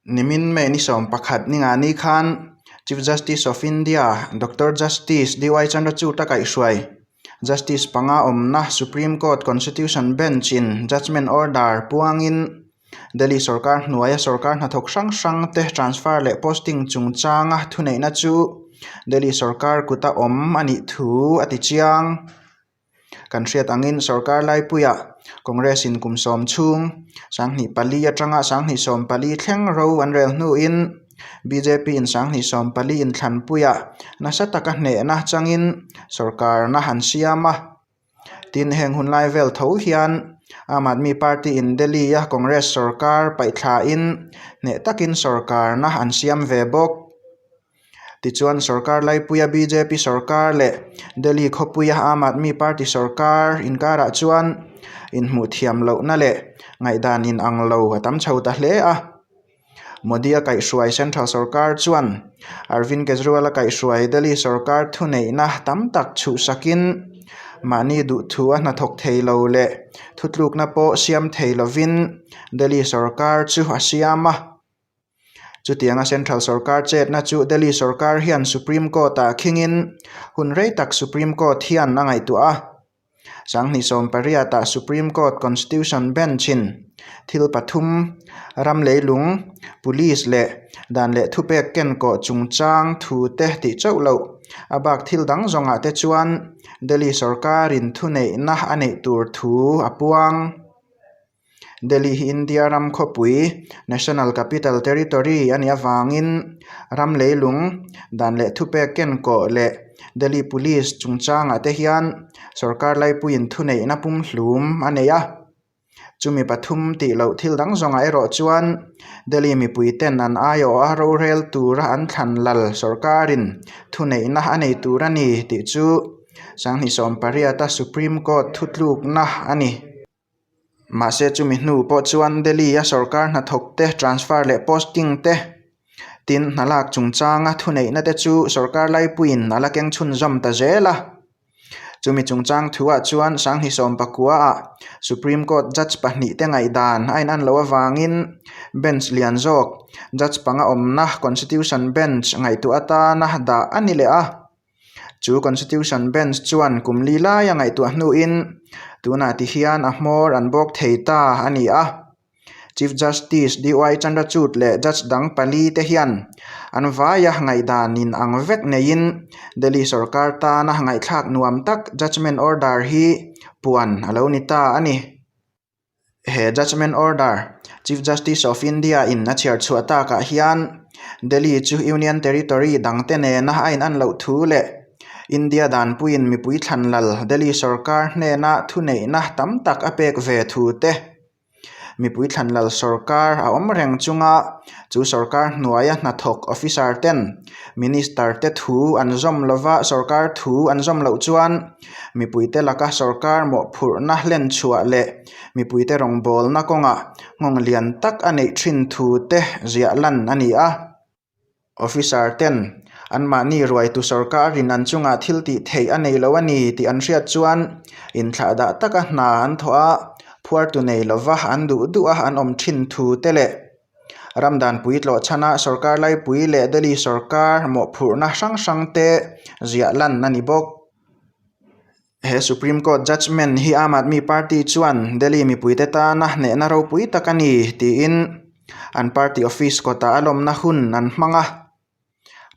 Nimin May ni 11 ninga ni khan Chief Justice of India Doctor Justice DY Chandrachud a kaihhruai. Justice panga awmna Supreme Court Constitution Bench in Judgement Order puangin Delhi sorkar hnuaia sorkar hnathawk hrang hrang te transfer leh posting chungchanga thuneihna chu Delhi sorkar kuta awm a nih thu a ti chiang. Kan hriat angin sorkar laipuiah Congress in kum sawm chhung 24 atanga 2014 thleng ro an rel hnuin bjp in 2014 inthlanpuiah nasa taka hnehna changin sorkarna an siam a. Tin, heng hun lai vel tho hian Aam Aadmi Party in Delhi a Congress sorkar paihthlain hneh takin sorkarna an siam ve bawk. Tichuan, sorkar laipuia bjp sorkar leh Delhi khawpuia Aam Aadmi Party sorkar inkarah chuan inhmuh thiam lohna leh ngaihdan inang lo a tam chho ta hle a. Modi-a kaihhruai Central sorkar chuan Arvind Kejriwal-a kaihhruai Delhi sorkar thuneihna tam tak chhuhsakin mahni duhthua hnathawk thei lo leh thutlukna pawh siam thei lovin Delhi sorkar chu a siam a. Chutianga Central sorkar chetna chu Delhi sorkar hian Supreme Court-ah khingin hun rei tak Supreme Court hian a ngaihtuah a. 2018-ah Supreme Court Constitution Bench-in thil pathum, ram leilung, police leh dan leh thupek kenkawh chungchang thu te tih chauh loh a bak thil dang zawngah te chuan Delhi sorkarin thuneihna a neih tur thu a puang. Delhi hi India ram khawpui, National Capital Territory, a nih avangin ram leilung, dan leh thupek kenkawh leh Delhi Police chungchangah te hian sorkar laipuiin thuneihna pumhlum a nei a. Chumi pathum tih loh thil dang zawngah erawh chuan Delhi mipuiten an aiawh a rorel tura an thlan lal sorkarin thuneihna a nei tur a ni tih chu 2018 a Supreme Court thutlukna a ni. Mahse chumi hnu pawh chuan Delhi a sorkar hnathawk te transfer leh posting te tin hna lak chungchanga thuneihna te chu sorkar laipuiin a la keng chhunzawm ta zel a. Chumi chungchang thuah chuan 2019 ah Supreme Court judge pahnih te ngaihdan a inan loh avangin bench lian zawk judge panga awmna Constitution Bench ngaihtuah atana dah a ni leh a. Chu Constitution Bench chuan kum li lai a ngaihtuah hnuin tunah ti hian a hmawr an bawk thei ta a ni a. Chief Justice DY Chandrachud leh Judge dang pali te hian an vaia ngaihdan in ang vek neiin Delhi sorkar tana ngaihthlak nuam tak Judgement Order hi puan a lo ni ta a ni. He Judgement Order, Chief Justice of India in a chhiar chhuah takah hian Delhi chu Union Territory dangte nena a inan loh thu leh India danpuiin mipui thlan lal Delhi sorkar hnena thuneihna tam tak a pek ve thu te, mipui thlan lal sorkar a awm reng chunga chu sorkar hnuaia hnathawk officer ten Minister te thu an zawm lova sorkar thu an zawm loh chuan Mipuite laka sorkar mawhphurhna hlen chhuah leh mipuite rawngbawlna kawngah nghawng lian tak a neih thin thu te ziah lan a ni a. Officer ten anmahni ruaitu sorkarin an chungah thil tih theih a nei lo a ni tih an hriat chuan inthlahdah taka hna an thawh a, phuartu nei lova an duh duh a an awm thin thu te leh Ramdanpui tlawhchhana sorkar laipui leh Delhi sorkar mawhphurhna hrang hrang te ziah lan a ni bawk. He Supreme Court judgement hi Aam Aadmi Party chuan Delhi mipuite tana hnehna ropui tak a ni tiin an party office kawtah a lawmna hun an hmang a.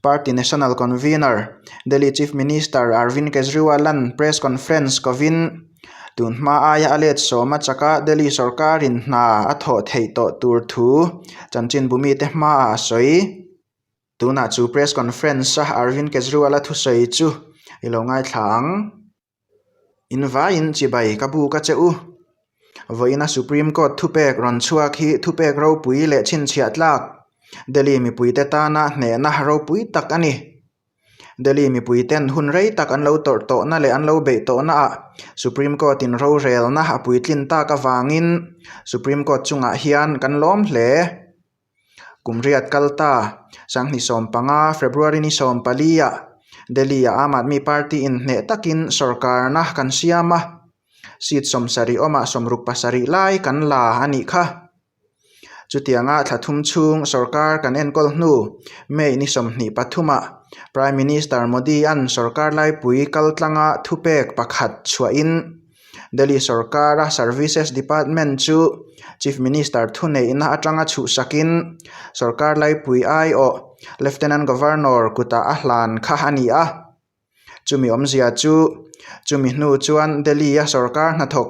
Party National Convener, Delhi Chief Minister Arvind Kejriwal-a'n press conference kovin tun hma aia a let sawm a chaka Delhi sorkarin hna a thawh theih tawh tur thu chanchinbu mite hmaah a sawi. Tunah chu press conference a Arvind Kejriwal-a thusawi chu i lo ngaithla ang. In vaiin chibai ka buk a che u. Vawiina Supreme Court thupek rawn chhuak hi thupek ropui leh chhinchhiah tlak Delhi mipuite tana hnehna ropui tak a ni. Delhi mipuiten hun rei tak an lo tawrh tawhna leh an lo beih tawhnaah Supreme Court-in rorelna a puitlin tak avangin Supreme Court chungah hian kan lawm hle. Kum riat kal ta, 2015 February ni 14-ah Delhi-ah Aam Aadmi Party inhneh takin sorkarna kan siam a, seat 70 awmah 67 lai kan la a nih kha. Chutianga thla thum chhung sorkar kan enkawl hnu May ni 23 ah Prime Minister Modi-a'n sorkar laipui kaltlanga thupek pakhat chhuahin Delhi sorkara Services Department chu Chief Minister thuneihna atanga chhuhsakin sorkar laipui aiawh Lieutenant Governor kutah a hlan kha a ni a. Chumi awmzia chu chumi hnu chuan Delhi-a sorkar hnathawk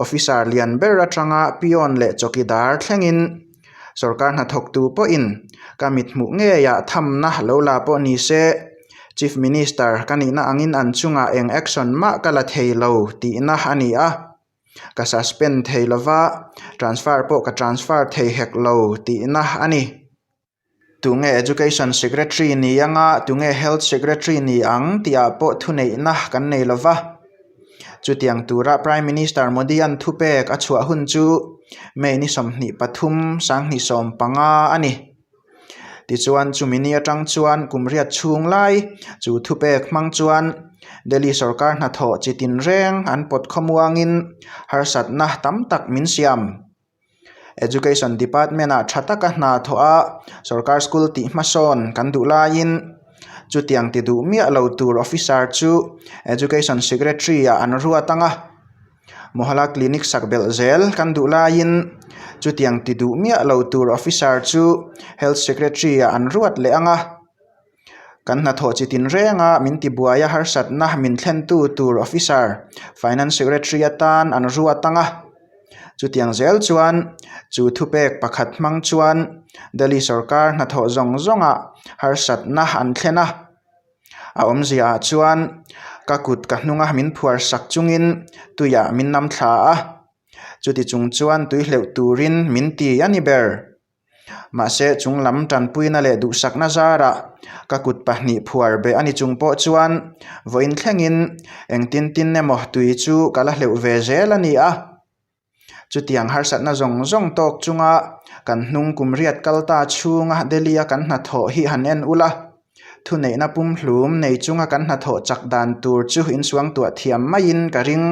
officer lian ber atanga peon leh chawkidar thlengin sorkar hnathawktu pawhin ka mithmuh ngeiah thamna lo la pawh ni se Chief Minister ka nihna angin an chungah eng action mah ka la thei lo tihna a ni a, ka suspend thei lova transfer pawh ka transfer thei hek lo tihna a ni. Tunge Education Secretary ni anga, tunge Health Secretary ni ang tih ah pawh thuneihna kan nei lo va. Chutiang tura Prime Minister Modi-a'n thupek a chhuah hun chu May ni 23, 2015 a ni. Tichuan chumi ni atang chuan kum riat chhung lai chu thupek hmang chuan Delhi sorkar hnathawh chi tinreng an pawt khawmuangin harsatna tam tak min siam. Education Department ah tha taka hna thawh a sorkar school tih hmasawn kan duh laiin chutiang ti duh miah lo tur officer chu Education Secretary ah an ruat ang a, Mohalla Clinic sak belh zel kan duh laiin chutiang ti duh miah lo tur officer chu Health Secretary ah an ruat leh ang a. Kan hnathawh chi tinrenga min tibuaia harsatna min thlentu tur officer, Finance Secretary atan an ruat ang a. Chutiang zel chuan chu thupek pakhat hmang chuan Delhi sorkar hnathawh zawng zawngah harsatna an thlen a. A awmziaah chuan ka kut ka hnunga min phuar sak chungin tuiah min nam thla a. Chuti chung chuan tui hleuh turin min ti a ni ber. Mahse chung lam tanpuina leh duhsakna zarah ka kut pahnih phuar beh a ni chung pawh chuan vawiin thlengin engtin tin emaw tui chu ka la hleuh ve zel a ni a. Chutiang harsatna zawng zawng tawk chunga kan hnung kum riat kal ta chhunga Delhi-a kan hnathawh hi han en ula, thuneihna pumhlum nei chunga kan hnathawh chak dan tur chu insuangtuah thiam maiin ka ring.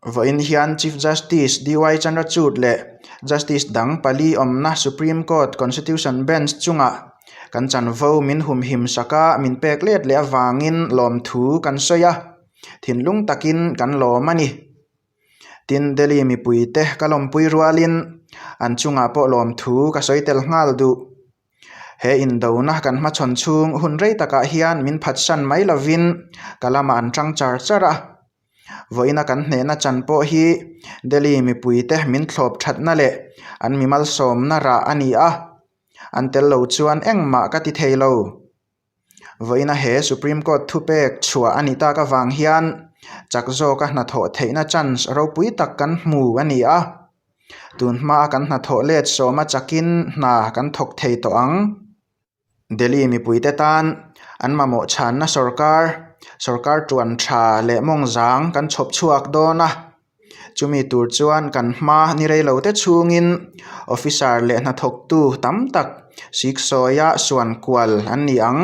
Vawiin hian Chief Justice DY Chandrachud leh Justice dang pali awmna Supreme Court Constitution Bench chungah kan chanvo min humhim sak a, min pek let leh avangin lawmthu kan sawi a, thinlung takin kan lawm a ni. Tin, Delhi mipuite ka lawmpui rualin an chungah pawh lawmthu ka sawi tel nghal duh. He indona kan hmachhawn chhung hun rei takah hian min phatsan mai lovin ka lamah an tang char char a. Vawiina kan hnehna chan pawh hi Delhi mipuite min thlawp thatna leh an mi malsawmna rah a ni a, an tel lo chuan engmah ka ti thei lo. Vawiina he Supreme Court thupek chhuah a ni tak avang hian chak zawka hnathawh theihna chance ropui tak kan hmu a ni a. Tun hmaa kan hnathawh let sawma chakin hna kan thawk thei tawh ang. Delhi mipuite tan an mamawh chhanna sorkar, sorkar tuan tha leh mawng zang kan chhawp chhuak dawn a. Chumi tur chuan kan hma ni rei lo te chhungin officer leh hnathawktu tam tak siksawia suan kual an ni ang.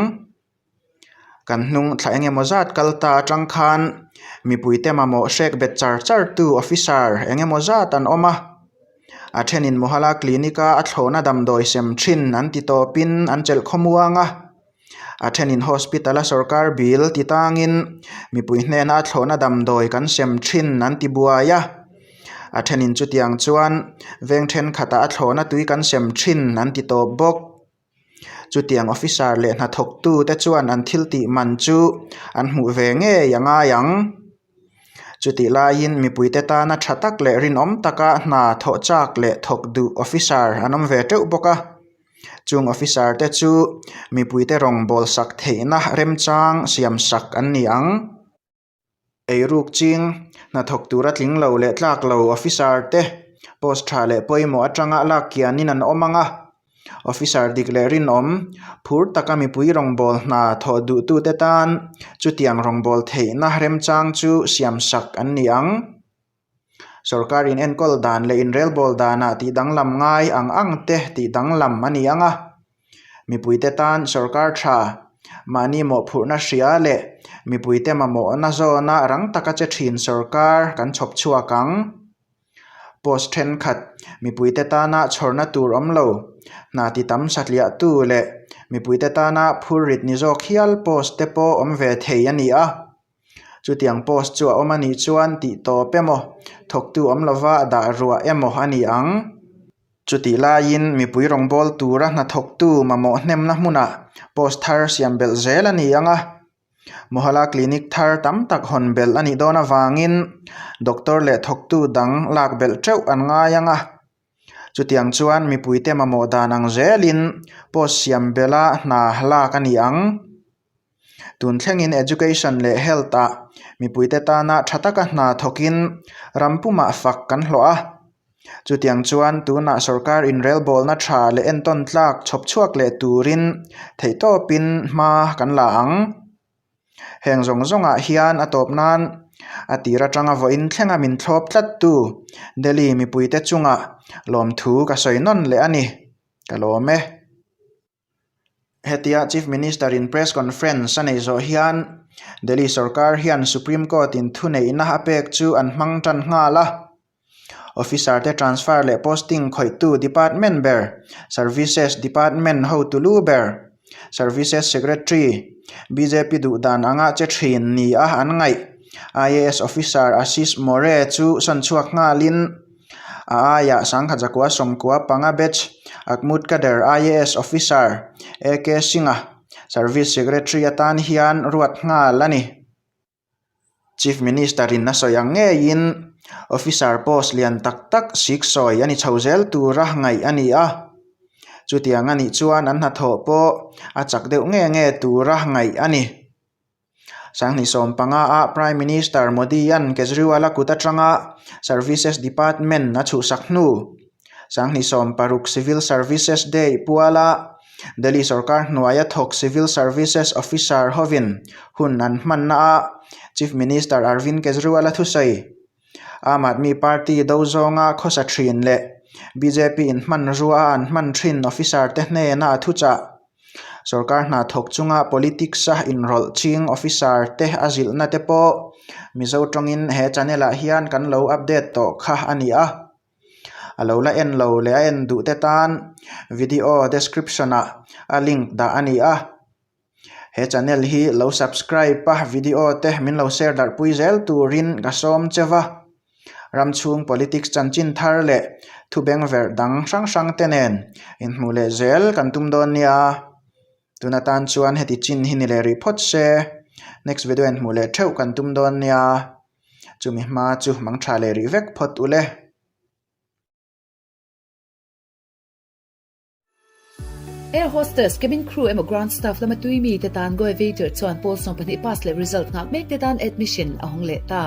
Kan hnung thla eng emaw zat kal ta atang khan mipuite mamawh hrek bet char char tu officer eng emaw zat an awm a. A thenin Mohalla Clinic a a thlawhna damdawi sem thin an ti tawpin an chelh khawmuang a. A thenin hospital a sorkar bill ti tangin mipui hnena a thlawhna damdawi kan sem thin an ti buai a. A thenin chutiang chuan veng thenkhatah a thlawhna tui kan sem thin an ti tawp bawk. Chutiang officer leh hnathawktu te chuan an thil tih man chu an hmuh ve ngei a ngai ang. Chutih laiin mipuite tana tha tak leh rinawm taka hna thawh chak leh thawk duh officer an awm ve teuh bawk a. Chung officer te chu mipuite rawngbâwl sak theihna remchang siam sak an ni ang. Eiruk ching, hnathawk tura tling lo leh tlak lo officer te post tha leh pawimawh atanga lak kianin an awm ang a. Officer dik leh rinawm, phur taka mipui rawngbâwl hna thawh duhtute tan chutiang rawngbâwl theihna remchang chu siam sak an ni ang. Sorkar in enkawl dan leh inrelbawl danah tih danglam ngai ang ang te tih danglam a ni ang a. Mipuite tan sorkar tha, mahni mawhphurhna hria leh mipuite mamawhna zawna rang taka che thin sorkar kan chhawp chhuak ang. Post thenkhat, mipuite tana chhawrna tur awm lo, hna ti tam satliahtu leh mipuite tana phurrit ni zawk hial post te pawh awm ve thei a ni a. Chutiang post chu a awm a nih chuan tih tawp emaw, thawktu awm lova dah ruah emaw a ni ang. Chutih laiin mipui rawngbâwl tura hnathawktu mamawh hnemna hmunah post thar siam belh zel a ni ang a. Mohalla Clinic thar tam tak hawn belh a nih dawn avangin doctor leh thawktu dang lak belh teuh an ngai ang a. Chutiang chuan mipuite mamawh dan ang zelin post siam belha hna lak a ni ang. Tun thlengin Education leh Health ah mipuite tana tha taka hna thawkin ram pumah fak kan hlawh a. Chutiang chuan tunah sorkar inrelbawlna tha leh entawn tlak chhawp chhuak leh turin theihtawpin hma kan la ang. Heng zawng zawngah hian a tawp nan a tir atanga vawiin thlenga min thlawp tlattu Delhi mipuite chungah lawmthu ka sawi nawn leh a ni. Ka lawm e. Hetia Chief Minister in press conference a neih zawh hian Delhi sorkar hian Supreme Court in thuneihna a pek chu an hmang tan nghal a. Officer te transfer leh posting khawihtu department ber Services Department hotu lu ber Services Secretary bjp duh dan anga che thin ni a an ngaih IAS officer Ashish More chu sawn chhuak nghalin A aiah Sangha Zakua Sawmkua panga batch Akmut Kader IAS Officer AK Singh-a Service Secretary atan hian ruat nghal a ni. Chief Minister-in a sawi ang ngeiin Officer post lian tak tak siksawi a ni chho zel tura ngaih a ni a. Chutiang a nih chuan an hnathawh pawh a chak deuh nge nge tura ngaih a ni. Sanghnih sawmpanga ah Prime Minister Modi-a'n Kejriwal-a kut atanga Services Department a chhuhsak hnu. Sanghnih 16 Civil Services Day puala Delhi sorkar hnuaia thawk Civil Services Officer hovin hun an hmanna ah Chief Minister Arvind Kejriwal-a thusawi. Aam Aadmi Party do zawnga khawsa thin leh bjp in hmanrua a an hman thin officer te hnena a thuchah. Sorkar hna thawk chunga politics a inrawlh ching officer te a zilhna te pawh Mizo tawngin he channel ah hian kan lo update tawh kha a ni a. A lo la en lo leh a en duh te tan video description ah a link dah a ni a. He channel hi lo subscribe a video te min lo share darh pui zel turin ka sawm cheu va. Ram chhung politics chanchin thar leh thu bengverh dang hrang hrang te nen inhmuh leh zel kan tum dawn nia. Tun atan chuan heti chin hi ni leh rih phawt se, next video inhmuh leh theuh kan tum dawn nia. Chumi hma chu mang tha leh rih vek phawt ule. Air hostess, cabin crew emaw ground staff lama tui mi te tan Goevator chuan pawl 12 pass leh result nghak mek te tan admission a hawng leh ta.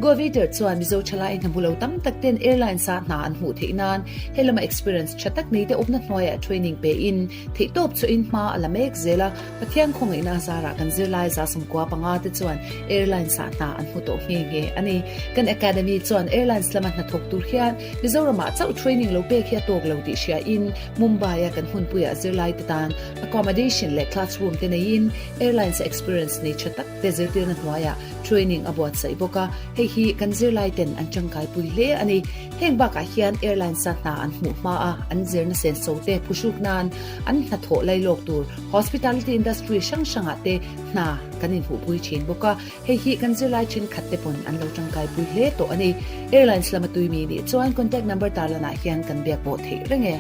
Goevator chuan Mizo thalai hna hmu lo tam tak ten airlines ah hna an hmuh theih nan he lama experience tha tak nei te awmna hnuaiah training pe in theihtawp chu in hma a la mek zel a, Pathian khawngaihna a zarah kan zirlai 19 panga te chuan airlines ah hna an hmu tawh nghe nghe a ni. Kan academy chuan airlines lama hnathawk tur hian Mizoramah chauh training lo pek hi a tawk lo tih hria in Mumbai a kan hmunpuiah zirlai te tan accommodation leh classroom te neiin airlines a experience nei tha tak te zirtirna hnuaiah training a buatsaih bawk a, hei hi kan zirlai ten an tangkai pui hle a ni. Heng bakah hian airlines a hna an hmuh hma a an zirna senso te phuhruk nan an hnathawh lailawk tur hospitality industry hrang hrangah te hna kan inhmuhpui thin bawk a. Hei hi kan zirlai thenkhat te pawn an lo tangkai pui hle tawh a ni. Airlines lama tui mi nih chuan contact number tarlanah hian kan biak pawh theih reng e.